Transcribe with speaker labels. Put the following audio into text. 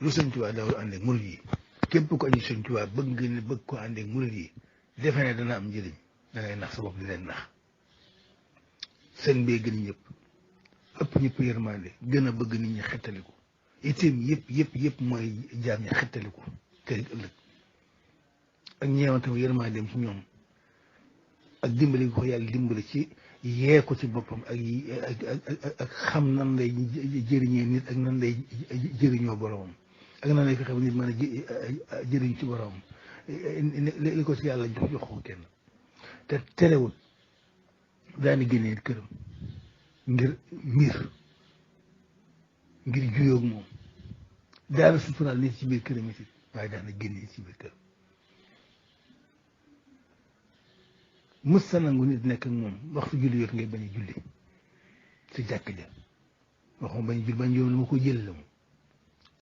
Speaker 1: lu Sëñ Tuubaa dawul ànd ak murid yi képp ko aju Sëñ Tuubaa bëgg ko ànd ak murid yi defe ne dana am njëriñ da ngay nax sa bopp di leen nax seen bee gën ñëpp ëpp ñëpp yërmande gën a bëgg nit ñi xettaliku itam yëpp mooy jaam ñi xettaliku tey ëllëg ak ñeewantam yërmandeem ci ñoom ak dimbali ko yàlla dimbali ci yee ko ci boppam ak xam nan lay jëriñee nit ak nan lay jëriñoo boromam ak nan lay fexe ba nit mën a jëriñ ci boromam li ko ci yàlla jox ko kenn te terewul daani génnee këram ngir juyoog moom daana suturaal nit ci biir këram it waaye daana génnee ci biir këram mës sa nangu nit nekk ak moom waxtu julli jot ngay bañ a julli sa jàkk ja waxuma bañ a julli bañ yow lu ma ko jël la moom